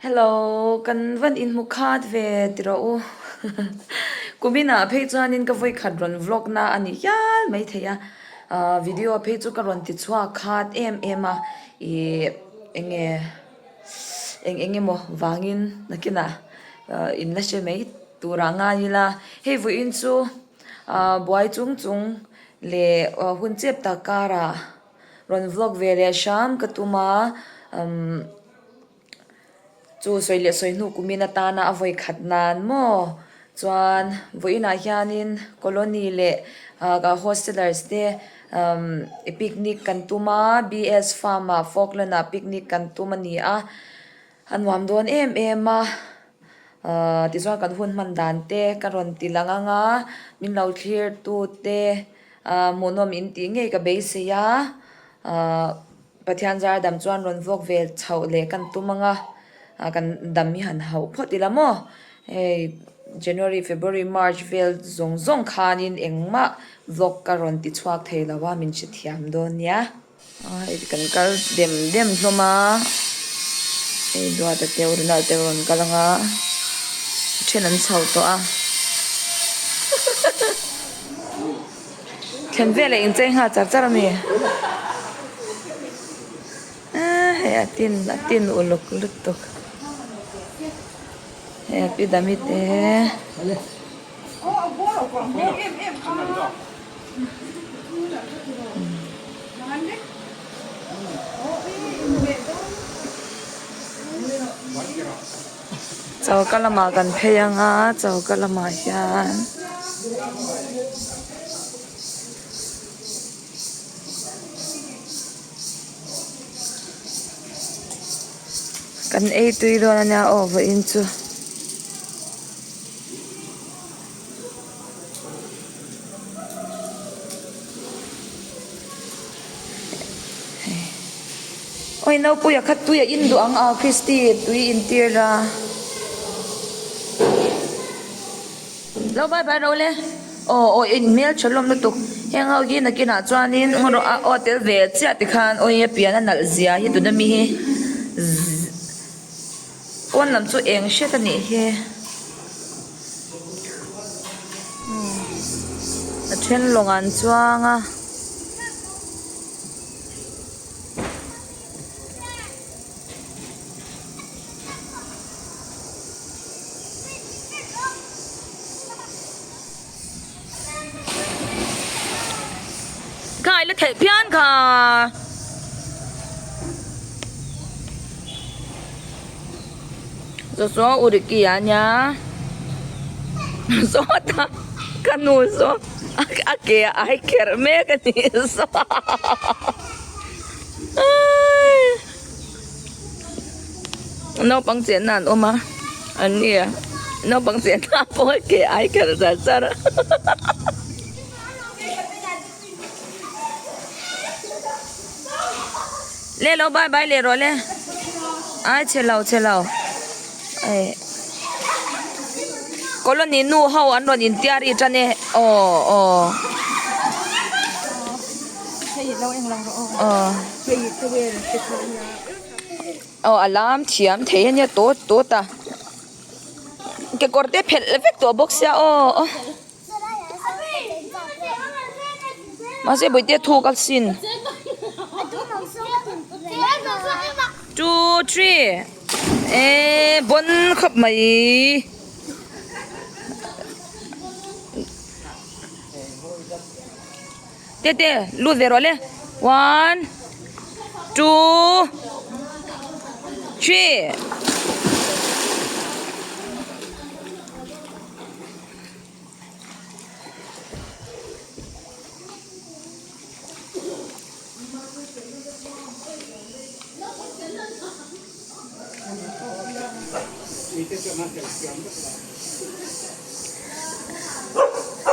Hello, kan van inhmu khat ve ti rawh u. Kuminah phei chuanin ka vawikhat rawn vlog na a ni hial mai thei a, video phei chu ka rawn ti chhuak khat em em a, ih eng nge eng eng emaw vangin nakinah in la hre mai tur ah ngai ila, hei vawiin chu buai chung chung leh hun chep tak karah rawn vlog ve leh hram ka tum a umm chu sawi leh sawi hnu kumin atana a vawi khat nan maw chuan vawiinah hianin colony leh ah hostellers te umm picnic kan tum a B S farm ah falkland ah picnic kan tum a ni a a nuam dawn em em a ahh tichuan kan hun hman dan te ka rawn ti lang ang a min lo thlir tu te ahh hmuhnawm in tih ngei ka beisei a ahh Pathian zar dam chuan rawn vawk ve chhoh leh kan tum ang a ah kan dam hi han hauh phawt ila maw hei January February March vel zawng zawng khanin engmah vlog ka rawn ti chhuak thei lo a min hrethiam dawn nia. Hei kan kal dem dem hlawm a hei duata te Ronald te rawn kal ang a then an chho tawh a thlen vel ah inchei nghal char char a ni hei a tin a tin uluk lutuk hei a pi dami te. Choka lamah kan phei ang a choka lamah hian kan ei tui dawn a nia aw vawiin chu. Awi naupuia kha tui a in duh ang a Christy tui in tir a. Lo bye bye ro le. Aw awi in hmel tha hlawm lutuk. Heng ho hi nakinah chuanin ngaw a aw tel ve chiah tikhan awi a pian a nalh zia hi tuna mi hi. Pawn lam chu eng hret a nih hi a then lawng an chuang a. Kha i la theih phian kha. Saw saw u Ricky a nia saw ta ka nu saw a ke a ai kherh mek a nih saw Naupang chenna an awm a an nia naupang chenna pawh a ke ai kherh char char a. Le lo bye bye leh rawh le ai chhe lo chhe lo ei colony nu ho an rawn intiar i tan e aw aw aw. Aw a lam thiam thei a nia tawt tawt a kekawr te phelh vek tawh bawk sia aw mahse bawihte a thuk a sin two three eh bawn khawp mai. Tete lut ve rawh le one two three.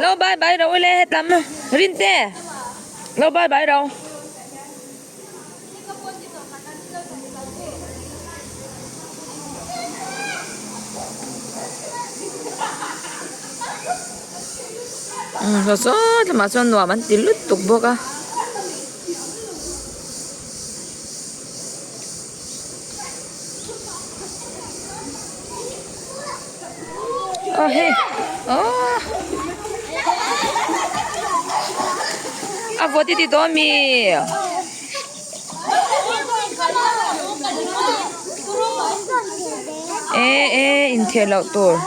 Lo bye bye ro le hetlam Rinte lo bye bye ro. Saw saw lamah chuan nuam an ti lutuk bawk a. Aw hei aw a vawt i ti tawh ami? E e intheh loh tur.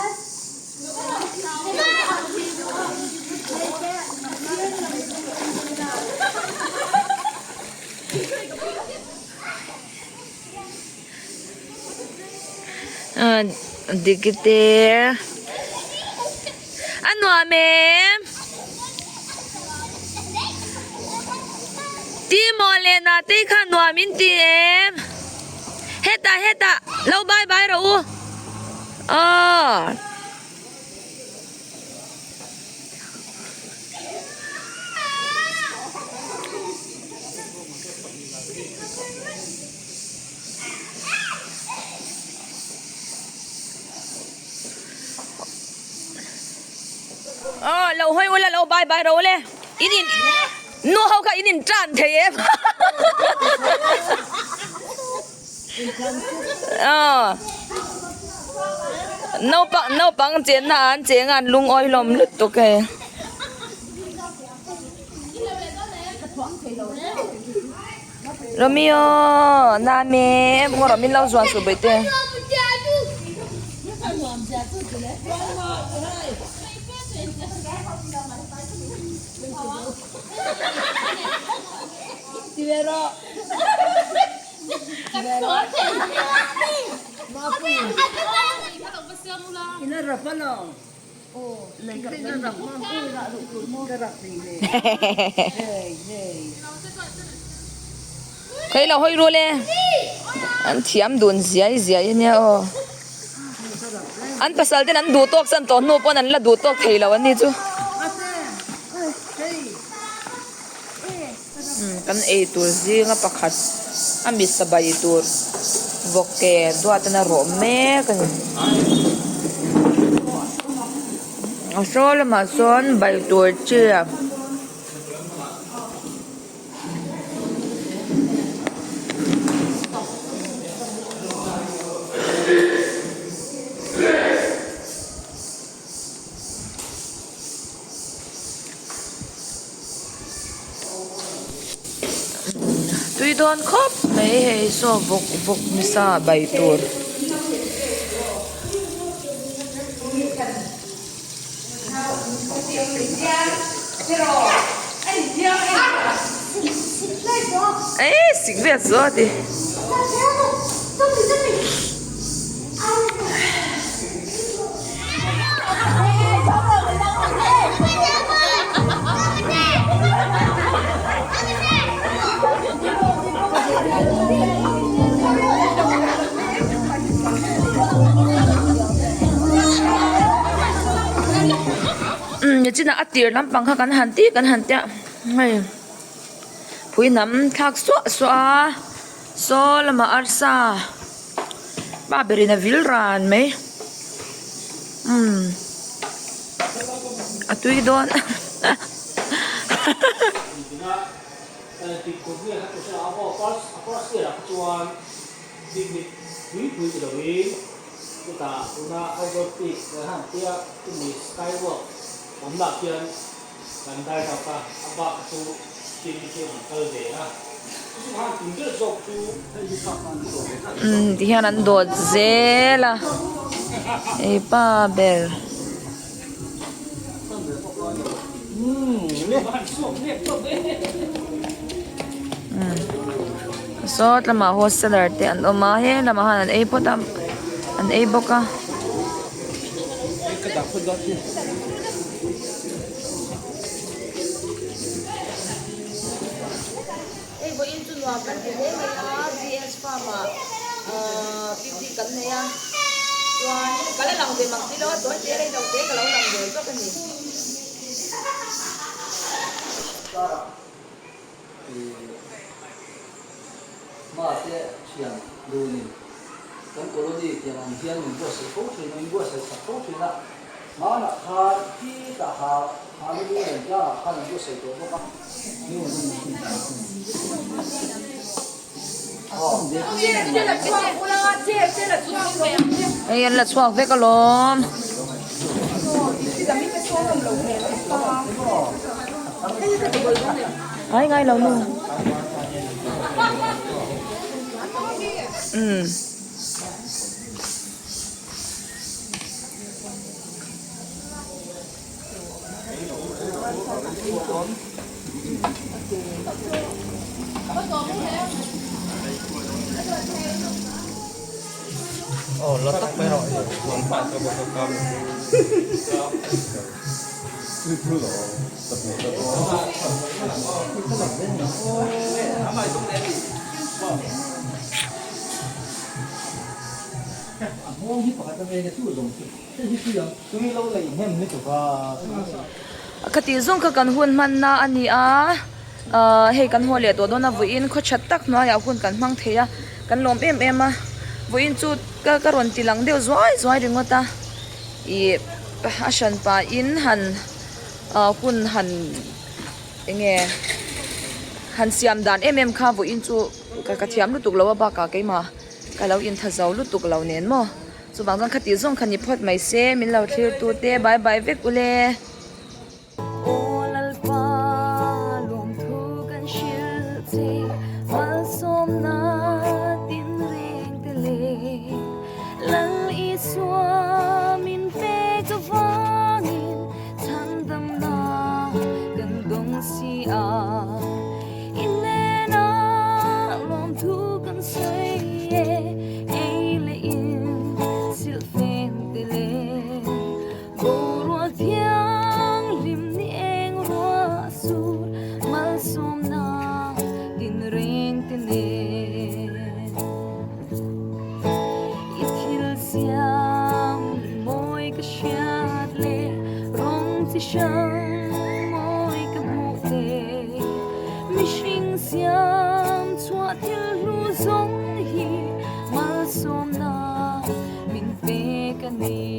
Dikite a nuam em Timo leh Natei kha nuam in ti em hetah hetah lo bye bye rawh u aw. Aw lo hawi ula lo bye bye ro le in in nu ho kha in in tan thei em aw naupang naupang chenna an cheng a an lungawi hlawm lutuk hei. Romeo name ngaw rawh min lo zuan suh bawihte. Kei lo hawi rul e an thiam dun ziai ziai ania aw an pasal ten an duh tawk chan tawh hnu pawn an la duh tawk thei lo an ni chu kan ei tur zinga pakhat a misa bai tur vawk ke duat in a rawh mek a ni a saw lamah sawn bai tur chi a. Tui dawn khawp mai hei saw vawk vawk misa bai tur. Ei sik vel chu a ti. Nichinah a tir lampang kha kan han tih kan han tia hei phui hnam thlak suah suah a saw lamah arsa. Pa berin a vil ran mai umm a tui dawn Umm ti hian an dawt zel a hei pa ber. Umm saw lamah wholesaler te an awm a he lamah hian an ei phawt a an ei bawk a. Hei vawiin chu nuam kan ti hle mai a VS farm ah ahh picnic kan nei a chuan ka la lang ve mak si lo a tawi te rei lo te ka lo lang ve zawk a ni. Mahse thian dunin kan colony tiang ang hian min buatsaih fo thin a, min buatsaih sak fo thin a, hmanah khan khitah ha ha na lu nen tlangah khan an buatsaih tawh bawk a. Hei an la chhuak vek alawm. Ngai ngai lo nu. Umm. Khati zawng kha kan hun hmanna a ni a, ahh hei kan haw leh tawh dawn a vawiin khaw that tak hnuaiah hun kan hmang thei a, kan lawm em em a, vawiin chu ka ka rawn ti lang deuh zuai zuai ringawt a, ih a hran pahin han ahh hun han eng nge han siam dan em em kha vawiin chu ka ka thiam lutuk lo a bakah keimah ka lo intha zo lutuk lo nen maw. Chuvang chuan khati zawng kha ni phawt mai se, min lo thlir tu te bye bye vek ule. Aw Lalpa lawmthu kan hrilh che, malsawmna tin reng te le. Lal Isua min pek avangin chhandamna kan dawng si a. I hnena lawmthu kan sawi e, ei leh in silh fem te le. Boruak thianghlim ni eng ruah sur malsawmna tin reng te nen. I thil siam mawi ka hriat leh rawng chi hrang mawi ka hmuh te. Mihring siam chhuah thil hlu zawng hi malsawmna min pek a ni.